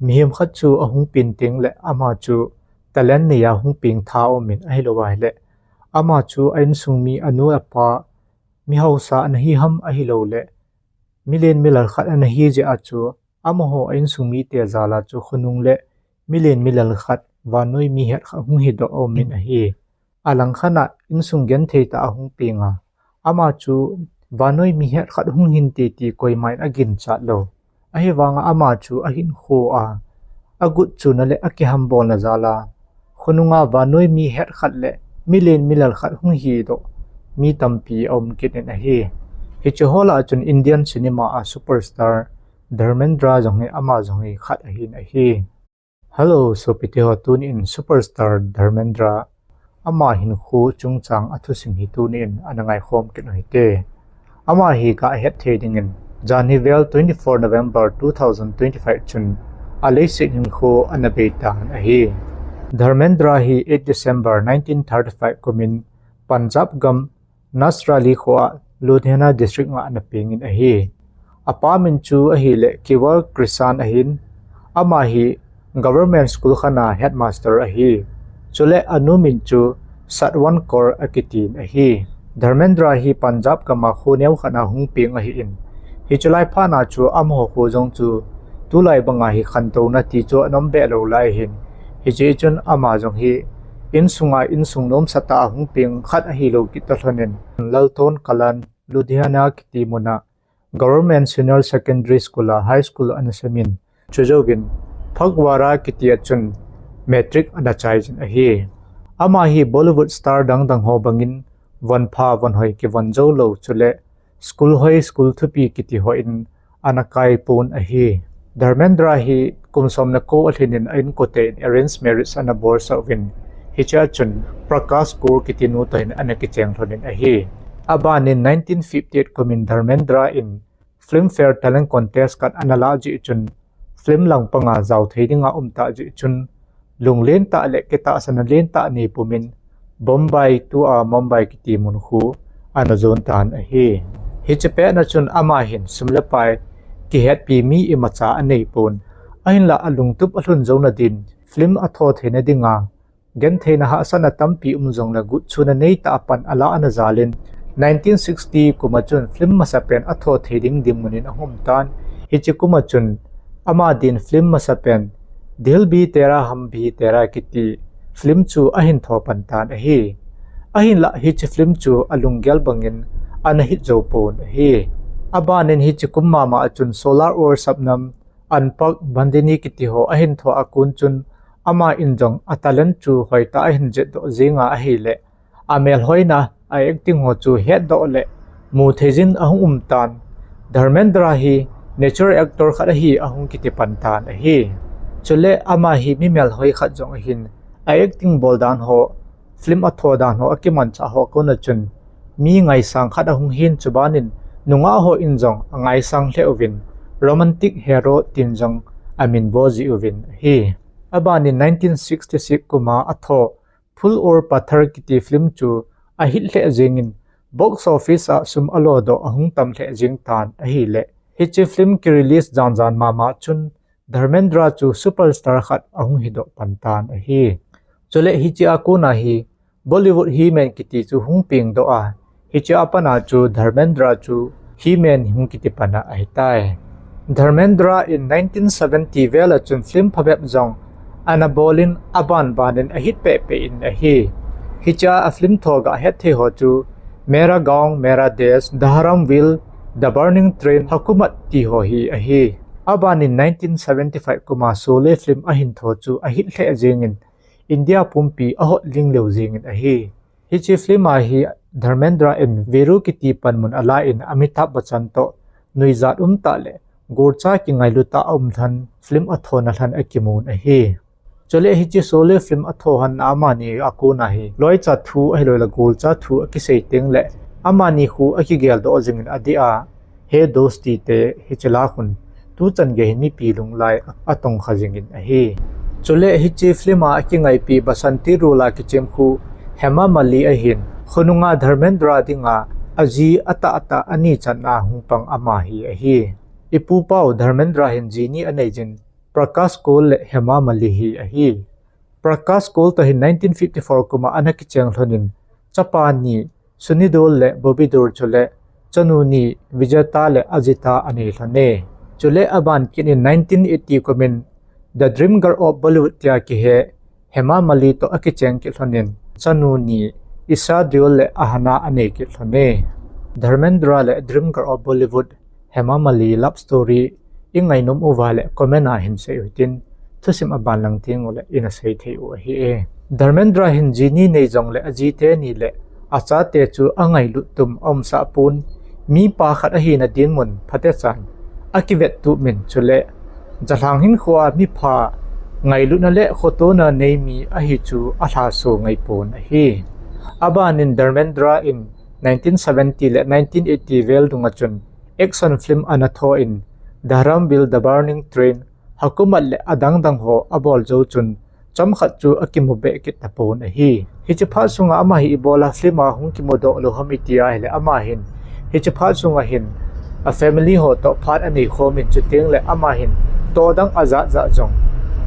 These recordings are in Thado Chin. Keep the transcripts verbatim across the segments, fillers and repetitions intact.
Mihem khat chu ahung peng teng le ama chu talent nei a hung peng tha aum in ahilou ahile, ama chu a insung mi anu apa mi hausa ana hi ham ahilou le, milen milal khat ana hi jeh a chu amaho a insung mite jal a chu khonung le milen milal khat vannoi mi het khat hung hi doh aum in ahi. Alang khat a insung genthei tah a hung peng a, ama chu vannoi mi het khat hung hin te ti koima in agin chat lou. Ahivang a ama chu ahinkho a, agut chuna le akiham bolna jal a, khonung a vannoi mi het khat le milen milal khat hung hi doh mi tampi aum kit in ahi. Hiche ho lah a chun Indian cinema a superstar Dharmendra jong hi ama jong hi khat ahin ahi. Hello, sopite ho, tuni in superstar Dharmendra ama hinkho chungchang a thusim hi tuni in ana ngaikhom kit u hite. Ama hi ga het thei ding in, jan hi vel twenty-four November two thousand twenty-five chun a leiset hinkho ana bei tan ahi. Dharmendra hi eight December nineteen thirty-five kum in Punjab gam Nasrali kho a Ludhiana district nga ana peng in ahi. Apa min chu ahile Kiwal Krishan ahin, ama hi government school khat a headmaster ahi. Chule anu min chu Satwan Kaur akitin ahi. Dharmendra hi Punjab gam a kho neo khat a hung peng ahin, hiche lai phat a chu amaho kho jong chu tulai banga hi khantouna ti chu ana um be lou lai ahin. Hiche chun ama jong hi insunga insung nomsa tah a hung peng khat ahilou kit talhon in, Lalton Kalan, Ludhiana kiti mun a Government Senior Secondary School a high school ana sem in, chujouvin Phagwara kiti a chun matric ana chai jin ahi. Ama hi Bollywood star dang dang ho bangin von pha von hoi kivon jou lou, chule school hoi school thupi kiti ho in ana kai pon ahi. Dharmendra hi kum som le ko alhin in a inkote in arranged marriage ana bol sah uvin, hiche a chun Prakash Kaur kiti nu toh hin ana kicheng lhon in ahi. Aban in nineteen fifty-eight kum in Dharmendra in Filmfare Talent Contest khat ana lah jeh chun, film lang panga jao thei dinga um tah jeh chun, lunglen tah le kitahsan alen tah nei pum in Bombay, tua Mumbai kiti mun khu ana jon tan ahi. Hiche pet a chun ama hin sum le pai kihetpi mi imacha anei pon, ahinlah alungtup alhun jouna din film atho theina dinga gentheina hahsatna tampi um jongle gutchuna nei tah a pan alah ana jal in, nineteen sixty kum a chun film masapen atho thei ding dinmun in ahung um tan. Hiche kum a chun ama din film masapen Dil Bhi Tera Hum Bhi Tera kiti film chu ahin tho pan tan ahi. Ahinlah hiche film chu alunggel bangin ana hit jou pon ahi. Aban in hiche kum mama a chun Sholay Aur Shabnam, Anpak, Bandhani kiti ho ahin tho a kon chun, ama in jong a talent chu hoitah a ahin jet doh jing a ahile, a melhoina, a acting ho chu hetdoh le muthei jin ahung um tan. Dharmendra hi natural actor khat ahi ahung kiti pan tan ahi. Chule ama hi mi melhoi khat jong ahin, a acting bol dan ho, film atho dan ho akimanchah ho a kon a chun mi ngaisang khat ahung hin, chuban in nungah ho in jong angaisang lheh uvin, romantic hero tin jong amin bol ji uvin ahi. Aban in nineteen sixty-six kum a atho Phool Aur Patthar kiti film chu ahit lheh jeng in, box office a sum alo doh ahung tam lheh jeng tan ahile, hiche film ki release jan jan mama chun Dharmendra chu superstar khat ahung hi doh pan tan ahi. Chule hiche a kon a hi Bollywood He-Man kiti chu hung peng doh a, hiche a pan a chu Dharmendra chu He-Man hung kiti pan a ahitai. Dharmendra in nineteen seventy vel a chun film phabep jong ana bol in, aban ban in ahit peh peh in ahi. Hiche a film tho ga het thei ho chu Mera Gaon Mera Desh, Dharamvir, The Burning Train, Hukumat ti ho hi ahi. Aban in nineteen seventy-five kum a Sholay film ahin tho chu ahit lheh jeng in, India pumpi ahot ling leo jeng in ahi. Hiche film a hi Dharmendra in Viru kiti panmun alah in Amitabh Bachchan toh nuijat um tah le golcha kingailu tah a um lhon film atho na lhon akimun ahi. Chule hiche Sholay film atho lhon a amani a kon a hi loicha thu ahilou le golcha thu akisei teng le amani khu akigel doh jing in adeh a, Hey Dosti te hiche la khun tuchan gei hin mipi lunglai atong kha jing in ahi. Chule hiche film a akingaipi Basanti role a kichem khu Hema Malini ahin, khonunga Dharmendra dinga aji atah atah ani channa hung pang ama hi ahi. Ipu pau Dharmendra hin ji ni anei jin, Prakash Koul le Hema Malini hi ahi. Prakash Koul toh hin nineteen fifty-four kum a ana kicheng lhonin, chapa ni Sunny Deol le Bobby Deol chule chanu ni Vijayta le Ajita anei lhon e. Chule aban kit in nineteen eighty kum in The Dream Girl of Bollywood tia kihe Hema Malini toh akicheng kit lhonin, chanu ni Isha Deol le Ahana anei kit lhon e. Dharmendra le Dream Girl of Bollywood, Hema Malini love story i ngainom uva le comment a hin sei u hitin, thusim aban lang teng u le ina sei thei u ahi e. Dharmendra hin ji ni nei jongle aji teni le achate chu angailut tum aumsah pon, mipa khat ahina dinmun phatechan akivet tup in chule jalhang hinkhoa mipha ngailutna le khotona nei mi ahi chu alhaso ngai pon ahi. Abanin Dharmendra in nineteen seventy le nineteen eighty vel dunga chun action film ana tho in Dharaamveer, The Burning Train, Hukumat le adang dang ho abol jou chun chomkhat chu akimu be kit tapon ahi. Hiche phat sunga ama hi ibola film a hung kimudoh lou ham iti ahile ama hin hiche phat sunga hin a family ho toh phat anei khom in, chuteng le ama hin toh dang ajat jat jong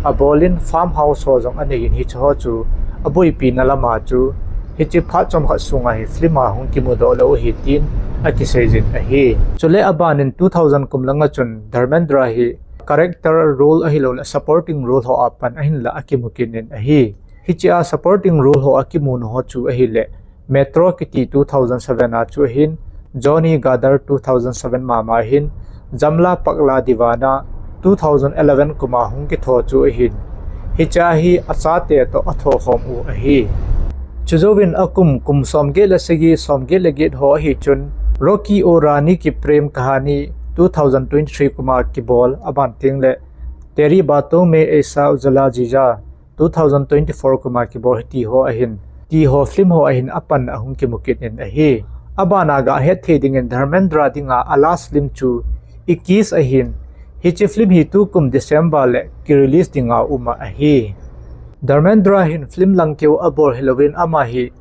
abol in, farm house ho jong anei in, hiche ho chu aboipina lama chu hiche phat chomkhat sunga hi film a hung kimudoh lou ahi tin akisei jin ahi. Chule abanin two thousand kum langa chun Dharmendra hi character role ahilouleh supporting role ho a pan ahinla akimu kit in ahi. Hiche a supporting role ho akimu na ho chu ahile Metro kiti two thousand seven a chu ahin, Johnny Gadar two thousand seven mama ahin, Jam Le Pagla Deewana two thousand eleven kum a hung kitho chu ahin. Hiche a hi achate toh atho khom u ahi. Chujouvin akum kum somget le sagi, somget le get ho ahi chun Rocky Aur Rani Ki Prem Kahaani two thousand twenty-three kum a kibol, aban teng le Teri Baaton Mein Aisa Ujala Jiya two thousand twenty-four kum a kibol hiti ho ahin, ti ho film ho ahin apan ahung kimu kit in ahi. Abana ga het thei dingin Dharmendra dinga a last film chu Ikiss ahin, hiche film hi tukum December le ki release dinga um ahi. Dharmendra hin film langkeu abol hilouvin ama hi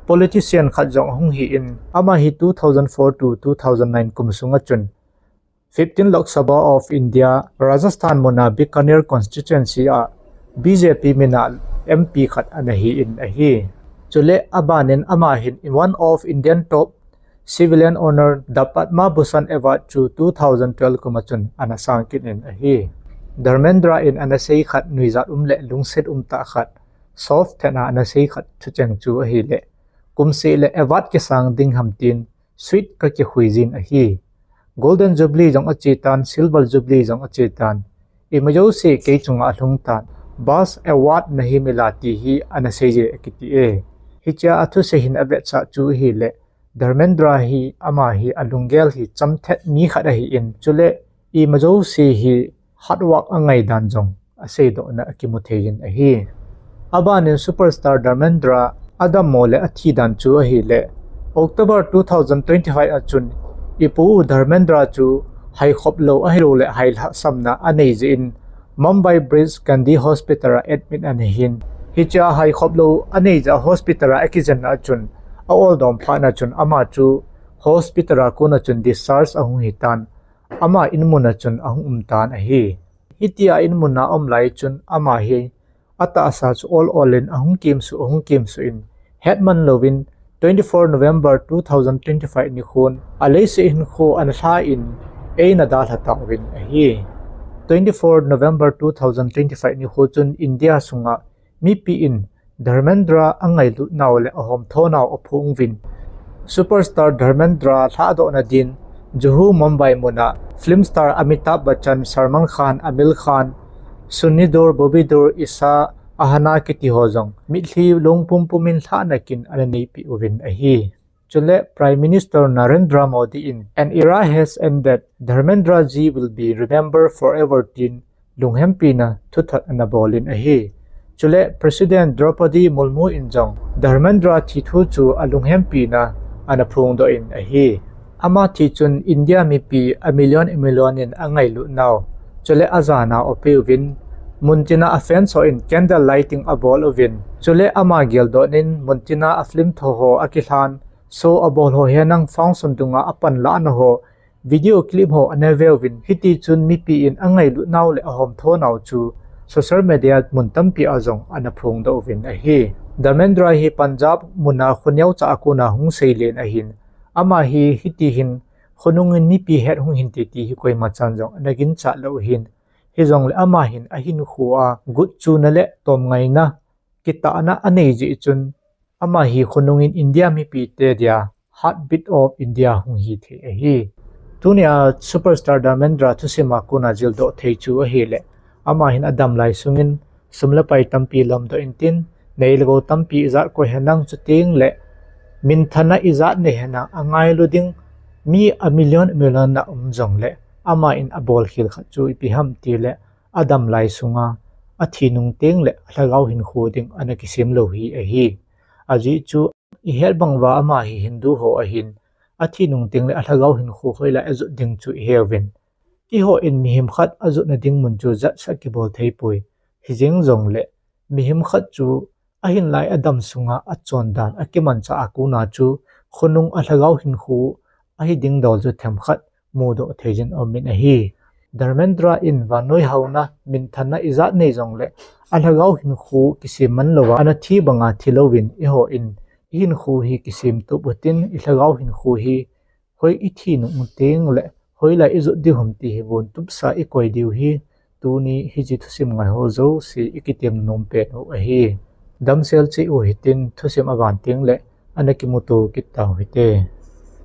politician khat jong ahung hi in, ama hi two thousand four to two thousand nine kum sunga chun fifteen Lok Sabha of India, Rajasthan muna Bikaner constituency a B J P mina M P khat ana hi in ahi. Chule abanin ama hin one of Indian top civilian honour The Padma Bhushan Award chu two thousand twelve kum a chun ana sang kit in ahi. Dharmendra in ana sei khat nuijat um le lungset um tah khat, soft tah a ana sei khat thucheng chu ahile, kum seh le award kisang ding ham tin sweet kakikhui jin ahi. Golden Jubilee jong ache tan, Silver Jubilee jong ache tan. Ima jouse kei chunga alhung tan. Best award nahi mila ti hi ana sei je akiti e. Hiche a athusei hin avetsah chu ahile, Dharmendra hi ama hi alunggel hi chamthet mi khat ahi in, chule ima jouse hi hard work angai dan jong aseidoh na akimu thei in ahi. Abanin superstar Dharmendra adammo le athi dan chu ahile, October two thousand twenty-five a chun ipu u Dharmendra chu haikhop lou ahilouleh hailhahsamna anei jeh in Mumbai Breach Candy Hospital a admit ana hin. Hiche a haikhop lou anei jeh a hospital a akijenna a chun a oldom phat na chun ama chu hospital a kona chun discharge ahung hi tan, ama inmun a chun ahung um tan ahi. Hitia inmun a aum lai chun ama hi atahsa chu ol ol in ahung kimsuh, ahung kimsuh in, hetman louvin twenty-four November two thousand twenty-five nikhon aleiset hinkho ana lha in eina dalha tauvin ahi. Twenty-four November two thousand twenty-five nikho chun India sunga mipi in Dharmendra angailut nau le ahomtho nau aphong uvin, superstar Dharmendra lhadohna din Juhu Mumbai muna film star Amitabh Bachchan, Salman Khan, Aamir Khan, Sunny Deol, Bobby Deol, Isha, Ahana kiti ho jong mitlhi lungpum pum in lhahna kin ana neipeh uvin ahi. Chule Prime Minister Narendra Modi in, "An era has ended, Dharmendra ji will be remembered forever," tin lunghempina thuthot ana bol in ahi. Chule President Draupadi Murmu in jong Dharmendra thi thu chu alunghempina ana phongdoh in ahi. Ama thi chun India mipi a million a million in angailut nau, chule ajanau apeuvin, muntina a fans ho in candle lighting abol uvin, chule ama geldoh in muntina a film tho ho akilhan, show abol ho, henlang function dunga apanlahna ho, Video clip ho ana veuvin, hiti chun mipi in angailut nau le ahom tho nau chu social media mun tampi a jong ana phongdoh uvin ahi. Dharmendra hi Punjab muna khoneocha a kona hung seilen ahin, ama hi hiti hin khonung in mipi het hung hinte ti hi koima chan jong ana ginchat lou ahin, hijongle ama hin ahinkho a gut chuna le tomngaina, kitahna anei jeh chun, ama hi khonung in India mipite dia heartbeat of India hung hithei ahi. Tunia superstar Dharmendra thusim a kona jildoh thei chu ahile, ama hin adam lai sungin sum le pai tampi lomdoh intin, nei le gou tampi ijat koi henlang chutengle minthanna ijat nei henlang angailu ding, mi a million million na um jongle, ama in abolkhel khat chu ipi ham tile, adam lai sunga athi nung tengle alhagao hinkho ding ana kisem lou hi ahi. Ajeh chu ihet bang uva ama hi Hindu ho ahin, athi nung tengle alhagao hinkho hoilai ajot ding chu iheuvin. Eiho in mihem khat ajotna ding mun chu jatsah kibol theipoi. Hijeng jongle mihem khat chu ahinlai adam sunga achondan akimanchah a kona chu khonung alhagao hinkho ahi ding dol chu themkhat mudoh theijin aumin ahi. Dharmendra in vannoi haona minthanna ijat nei jongle alhagao hinkho kisem man louva ana thi banga thi louvin, eiho in ihinkho hi kisem tup utin, ilhagao hinkho hi hoi ithi nung tengle hoilai ijot diu ham ti hi von tupsa ikoi diu hi, tuni hiche thusim ngai ho jouse ikitem nom pet u ahi. Damsel cheh u hitin, thusim avan tengle ana kimuto kit tau hite.